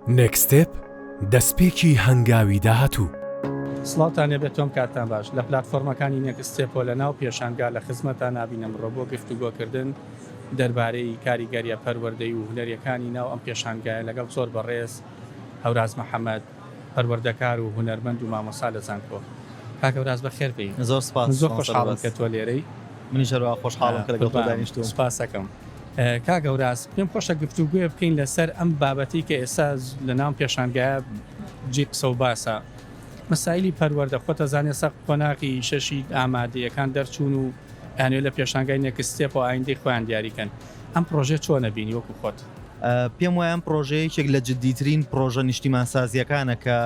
Next Step، دەستپێکی هەنگاوی داهاتوو. سڵاوتان لێبێت تۆم کاتتان باش لە پلاتفۆرمەکانی Next Step ەوە لە ناو پێشانگا لە خزمەتان نابین ئەمڕۆ بۆ گفتوگۆکردن دەربارەی کاریگەریە پەروەردەی و هونەریەکانی ناو ئەم پێشانگایە لەگەڵ زۆر بەڕێز هەوراز محەمەد پەروەردەکار و هونەرمەند و مامۆستا لە زانکۆ. کاک هەوراز بەخێر بێی. زۆر سپاس من زۆر مامۆستا خۆشحاڵم ڕێباز. کە تۆ لێرەی. منیش هەروەها خۆشحاڵم کە لەگەڵ تۆ قوربانم دانیشتووم. سپاسەکەم. کاک هەوراز پێم خۆشە گفتوگۆیە بکەین لەسەر ئەم بابەتەی کە ئێستا لە ناو پێشانگایە جێی قسە و باسە. مەسایلی پەروەردە خۆت ئەزانی ئێستا قۆناغی شەشی ئامادەیەکان دەرچوون و ئەیانەوێ لە پێشانگای Next Step ەوە ئایندەی خۆیان دیاری کەن. ئەم پڕۆژەیە چۆن ئەبینی وەکو خۆت؟ پێم وایە ئەم پڕۆژەیە یەکێک لە جددیترین پڕۆژە نیشتیمانسازییەکانە کە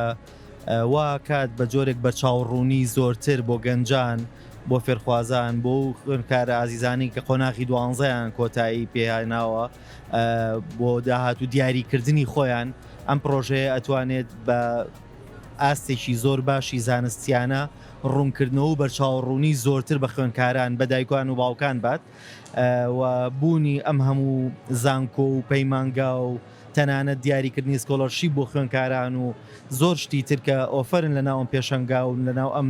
وا ئەکات بە جۆرێک بەرچاوڕوونی زۆرتر بۆ گەنجان، بۆ فێرخوازان، بۆ ئەو خوێندکارە ئازیزانەی کە قۆناغی دوانزەیان کۆتایی پێهێناوە بۆ داهاتوو دیاریکردنی خۆیان، ئەم پڕۆژەیە ئەتوانێت بە ئاستێکی زۆر باشی زانستیانە ڕوونکردنەوە و بەرچاوڕوونی زۆرتر بە خوێندکاران، بە دایکان و باوکان بات. و بوونی ئەم هەموو زانکۆ و پەیمانگا و تەنانەت دیاریکردنی scholarship بۆ خوێندکاران و زۆر شتی تر کە offer ن لەناو ئەم پێشەنگا و لەناو ئەم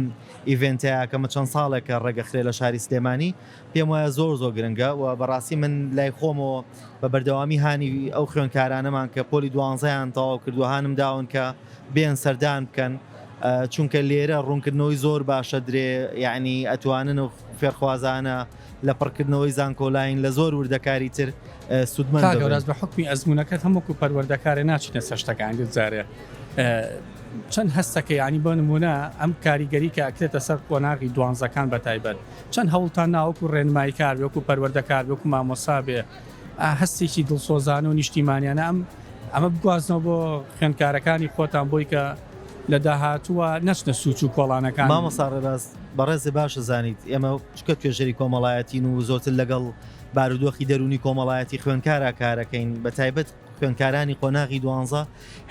event ەیە کە مە چەند ساڵێکە ڕێگەخرێ لە شاری سلێمانی پێم وایە زۆر زۆر گرنگە و بەڕاستی من لای خۆمەوە بە بەردەوامی هانی ئەو خوێندکارانەمان کە پۆلی دوانزەیان تەواو کردووە هانم داون کە بێن سەردان بکەن چونکە لێرە ڕوونکردنەوەی زۆر باشە درێ یعنی ئەتوانن و فێرخوازانە لە پڕکردنەوەی زانکۆلاین لە زۆر وردەکاری تر سوودمەند کاک دەبن. هەوراز بە حوکمی ئەزموونەکەت هەم وەکو پەروەردەکارێ ناچینە سەر شتەکان گشت جارێ چەند هەستەکەی یانی بۆ نموونە ئەم کاریگەری کە ئەکرێتە سەر قۆناغی دوانزەکان بە تایبەت چەند هەوڵتان نا وەکو ڕێنماییکار بێ وەکو پەروەردەکار بێ وەکو مامۆستا بێ هەستێکی دڵسۆزانە و نیشتیمانیانە ئەم ئەمە بگوازنەوە بۆ خوێندکارەکانی خۆتان بۆی کە لە داهاتووە نەچنە سوچ و کۆڵانەکان. مامۆستا ڕێباز بەڕێزت باش ئەزانیت ئێمە چونکە توێژەری کۆمەڵایەتین و زۆرتر لەگەڵ بارودۆخی دەروونی کۆمەڵایەتی خوێندکارا کارەکەین بە تایبەت خوێندکارانی قۆناغی دوانزە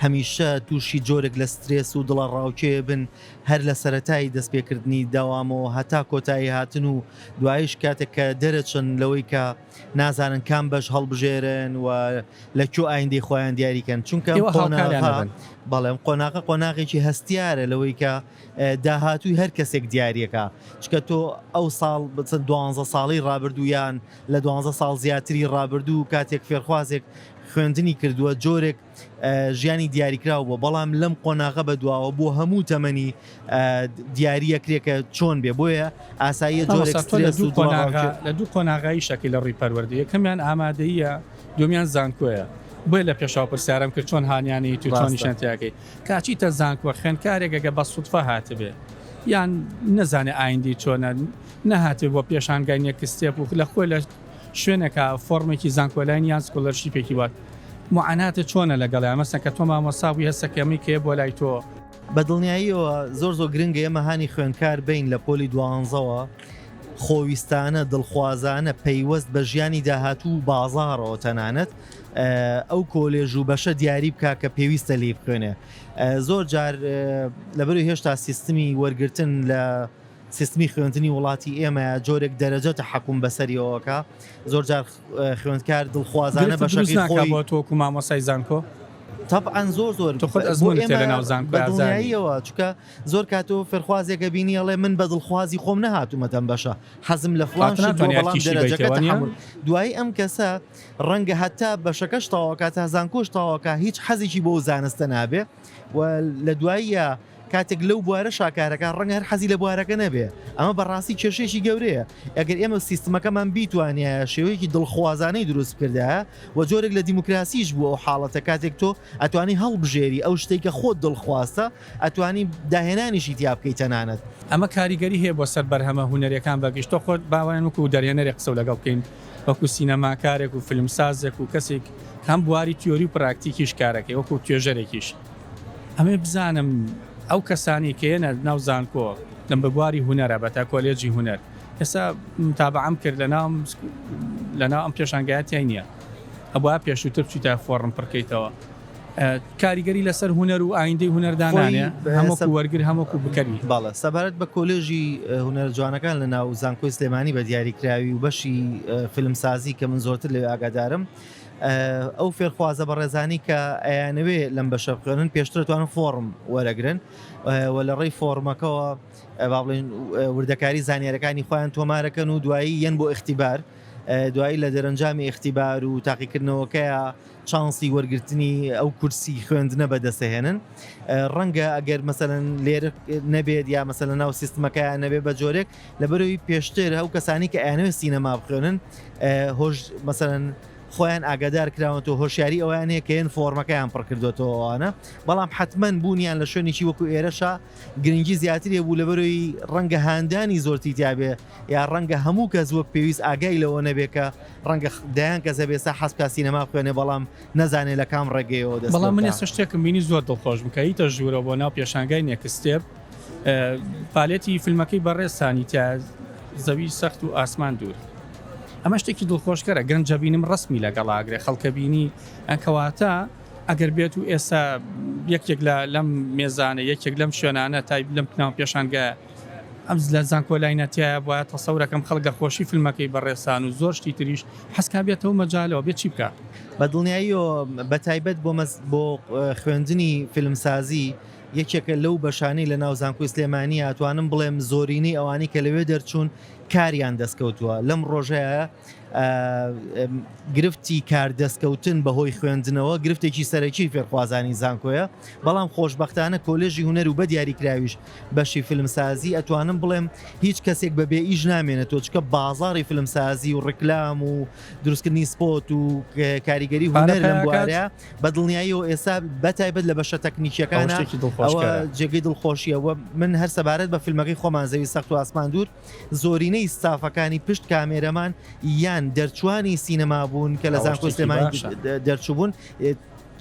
هەمیشە تووشی جۆرێک لە سترێس و دڵەڕاوکێ بن هەر لە سەرەتای دەستپێکردنی دەوامەوە هەتا کۆتایی هاتن و دوایش کاتێک کە دەرەچن لەوەی کە نازانن کام بەش هەڵبژێرن و لە کوێ ئایندەی خۆیان دیاریکەن چونکە ئێوە هاوکاریان قۆناغە ئەبن. بەڵێ ئەم قۆناغە قۆناغێکی هەستیارە لەوەی کە داهاتووی هەر کەسێک دیاریەکا چونکە تۆ ئەو ساڵ بچن دوانزە ساڵەی ڕابردوو یان لە دوانزە ساڵ زیاتری ڕابردوو کاتێک فێرخوازێک خوێندنی کردووە جۆرێک ژیانی دیاریکراو بووە بەڵام لەم قۆناغە بەدواوە بۆ هەموو تەمەنی دیاریەکرێ کە چۆن بێ بۆیە ئاساییە جۆرێک مامۆستا تۆ لە سترێس دوو و قۆناغا دڵەڕاوکێ لە دوو قۆناغا ئیشەکەی لە ڕووی پەروەردە یەکەمیان ئامادەییە دووەمیان زانکۆیە بۆیە لە پێشەوە پرسیارم کرد چۆن هانیانەیت و ڕاستە. چۆنیشیان تیاکەی کە ئەچیتە زانکۆ خوێندکارێک ئەگەر بە سودفە هاتبێ یان نەزانێ ئایندەی چۆنە نەهاتبێ بۆ پێشانگای Next Step و لە خۆی لە شوێنێکا فۆڕمێکی زانکۆلاین یان scholarship ێکی وات موعاناتت چۆنە لەگەڵیان مەسەن کە تۆ مامۆستا بووی هەستەکەی ئەمەی کە بۆ لای تۆ. بە دڵنیاییەوە زۆر زۆر گرنگە ئێمە هانی خوێندکار بەین لە پۆلی دوانزەوە خۆویستانە دڵخوازانە پەیوەست بە ژیانی داهاتوو و بازاڕەوە تەنانەت ئەو کۆلێژ و بەشە دیاری بکا کە پێویستە لێی بخوێنێ زۆر جار لەبەرو هێشتا سیستمی وەرگرتن لە سیستمی خوێندنی وڵاتی ئێمە جۆرێک دەرەجە تەحەکوم بەسەریەوەکە زۆر جار خوێندکار دڵخوازانە گرفت دروست بەشەکەی ناکا خۆی بۆ تۆ وەکو مامۆستای زانکۆ؟ تەبعەن زۆر زۆر تۆ خۆت بۆ ئەزموونت هەیە ئێمە لەناو زانکۆ بە ئازانی. دڵنیاییەوە چونکە زۆر کات تۆ فێرخوازێکە بینی ئەڵێ من بە دڵخوازی خۆم نەهاتوومەتە ئەم بەشە حەزم لە فڵان واتە شت بووە ناتوانی بەڵام ئەرکیشی دەرەجەکە بەیتەوە نییە؟ تەحەمول دوایی ئەم کەسە ڕەنگە هەتا بەشەکەش تەواوکا تا زانکۆش تەواوکا هیچ حەزێکی بۆ زانستە نابێ و لە دواییە کاتێک لەو بوارە شاکارەکە ڕەنگە هەر حەزی لە بوارەکە نەبێ ئەمە بەڕاستی کێشەیەکی گەورەیە ئەگەر ئێمە سیستمەکەمان بیتوانیایە شێوەیەکی دڵخوازانەی دروست بکردایە و جۆرێک لە دیموکراسیش بوو ئەو حاڵەتە کاتێک تۆ ئەتوانی هەڵبژێری ئەو شتێک کە خۆت دڵخواستە ئەتوانی داهێنانیشی تیا بکەی تەنانەت. ئەمە کاریگەری هەیە بۆ سەر بەرهەمە هونەریەکان بە گشت تۆ خۆت با وایان وەکو دەرهێنەرێک قسەو لەگەڵ بکەین وەکو سینەماکارێک و فیلمسازێک و کەسێک کە هەم بواری تیۆری و پراکتیکیش کارەکەی وەکو توێژەرێکیش ئەمەوێ بزانم ئەو کەسانەی کە یەنە ناو زانکۆ لەم بە بواری هونەرە بەتا کۆلێجی هونەر ئێستا متابعەم کرد لە ناو لە ناو ئەم پێشانگایە تیای نییە ئەبوا پێشووتر بچیتە فۆڕم پڕکەیتەوە کاریگەری لەسەر هونەر و ئایندەی هونەر دانانێ هەموو وەرگر هەموو بکەری. بەڵێ سەبارەت بە کۆلێژی هونەرە جوانەکان لە ناو زانکۆی سلێمانی بە دیاریکراوی و بەشی فیلمسازی کە من زۆرتر لەوێ ئاگادارم. ئەو فێرخوازە بەڕێزانی کە ئەیانەوێ لەم بەشە بخوێنن پێشتر توانن فۆڕم وەرەگرن و لە ڕێی فۆڕمەکەوە با بڵێن وردەکاری زانیارەکانی خۆیان تۆمارەکەن و دوایی یەن بۆ ئیختیبار دوایی لە دەرەنجامی ئیختیبار و تاقیکردنەوەکەیە چانسی وەرگرتنی ئەو کورسی خوێندنە بەدەستهێنن ڕەنگە ئەگەر مەسەلەن لێرە نەبێت یا مەسەلەن ناو سیستمەکەیان نەبێت بە جۆرێک لەبەرەوەی پێشتر ئەو کەسانی کە ئەیانەوێت سینەما بخوێنن هۆش مەسەلەن خۆیان ئاگادار کراونەتەوە هۆشیاری ئەویان هەیە کە یەن فۆرمەکەیان پڕکردوێتەوە ئەوانە بەڵام حتمما بوونیان لە شوێنێکی وەکو ئێرەشا گرنگی زیاتری هەبوو لەبەرەوەی ڕەنگە هاندانی زۆرتی تیابێ یا ڕەنگە هەموو کەس وەک پێویست ئاگای لەوە نەبێ کە ڕەنگە دەیان کەس هەبێ ئێستا حەز بکات سینەما بخوێنێ بەڵام نەزانێ لە کام ڕێگەیەوە دەست پێ بەڵام من بکا. ئێستا شتێکم بینی زۆر دڵخۆش بووم کە هیتە ژوورەوە بۆ ناو پێشانگای Next Step پالێتی فیلمەکەی بەڕێزتانی تیا زەوی سەخت و ئاسمان دوور ئەمە شتێکی دڵخۆشکەرە گەنجە بینم ڕەسمی لەگەڵ ئاگرێ خەڵکە بینی کەواتە ئەگەر بێت و ئێستا یەکێک لە لەم مێزانە یەکێک لەم شوێنانە تای لەم ناو پێشانگایە ئەم لە زانکۆلاینە تایە بوایە تەسەورەکەم خەڵک لە خۆشی فیلمەکەی بەڕێزتان و زۆر شتی تریش حەزکا بێتەوە مەجالەوە بێت چی بکا؟ بە دڵنیاییەوە بە تایبەت بۆ مەس بۆ خوێندنی فیلمسازی یەکێکە لەو بەشانەی لە ناو زانکۆی سلێمانییە ئەتوانم بڵێم زۆرینەی ئەوانەی کە لەوێ دەرچوون کاریان دەستکەوتووە لەم ڕۆژەیە گرفتی کار دەستکەوتن بەهۆی خوێندنەوە گرفتێکی سەرەکی فێرخوازانی زانکۆیە، بەڵام خۆشبەختانە کۆلێژی هونەر و بەدیاریکراویش بەشی فیلمسازی ئەتوانم بڵێم هیچ کەسێک بە بێ ئیش نامێنێتەوە چونکە بازاڕی فیلمسازی و ڕیکلام و دروستکردنی سپۆت و کاریگەری هونەر لەم بوارە بە دڵنیاییەوە ئێستا بەتایبەت لە بەشە تەکنیکیەکانە ئەوە جێگەی دڵخۆشیە و من هەر سەبارەت بە فیلمەکەی خۆمان زەوی سەخت و ئاسمان دوور زۆرینەی ستافەکانی پشت کامێرەمان یان دەرچوانی سینەما بوون کە لە زانکۆی سلێمانی دەرچووبوون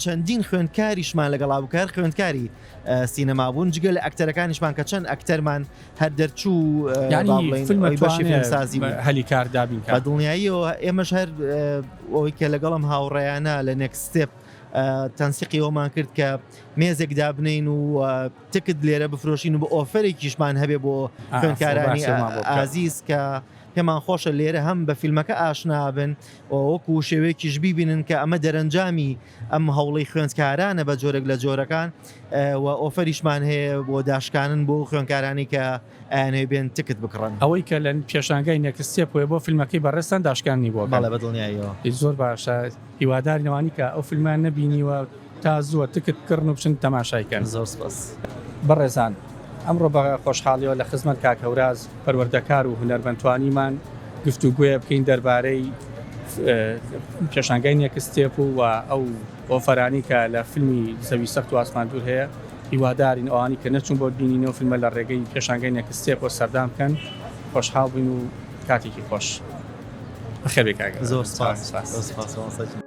چەندین خوێندکاریشمان لەگەڵا بوو کە هەر خوێندکاری سینەما بوون جگە لە ئەکتەرەکانیشمان کە چەند ئەکتەرمان هەر دەرچوو بەشی فیلمسازی بوو هەلی کار دابین بە دڵنیاییەوە ئێمەش هەر ئەوەی کە لەگەڵم هاوڕێیانە لە Next Step تەنسیقی ئەومان کرد کە مێزێک دابنین و تکت لێرە بفرۆشین و بە ئۆفەرێکیشمان هەبێ بۆ خوێندکارانی ئازیز کە پێمان خۆشە لێرە هەم بە فیلمەکە ئاشنا بن و وەکو شێوەیەکیش بیبینن کە ئەمە دەرەنجامی ئەم هەوڵەی خوێندکارانە بە جۆرێک لە جۆرەکان و ئۆفەریشمان هەیە بۆ داشکانن بۆ خوێندکارانی کە ئەیانەوێ بێن تکت بکڕن. ئەوەی کە لە پێشانگای Next Step هەیە بۆ فیلمەکەی بەڕێزتان داشکاندنی بۆ بکەن. بەڵێ بە دڵنیاییەوە. زۆر باشە هیوادارین ئەوانەی کە ئەو فیلمەیان نەبینیوە تا زووە تکت بکڕن و بچن تەماشای کەن. زۆر سپاس. بەڕێزان ئەمڕۆ بە خۆشحاڵیەوە لە خزمەت کاک هەوراز پەروەردەکار و هونەرمەند توانیمان گفتوگۆیە بکەین دەربارەی پێشانگای Next Step و و ئەو ئۆفەرانی کە لە فیلمی زەوی سەخت و ئاسمان دوور هەیە هیوادارین ئەوانی کە نەچوون بۆ بینینەوە فیلمە لە ڕێگەی پێشانگای Next Step ەوە سەردان بکەن خۆشحاڵ بووین و کاتێکی خۆش بەخێر بێی کاک زۆر سپاس. زۆر سپاس.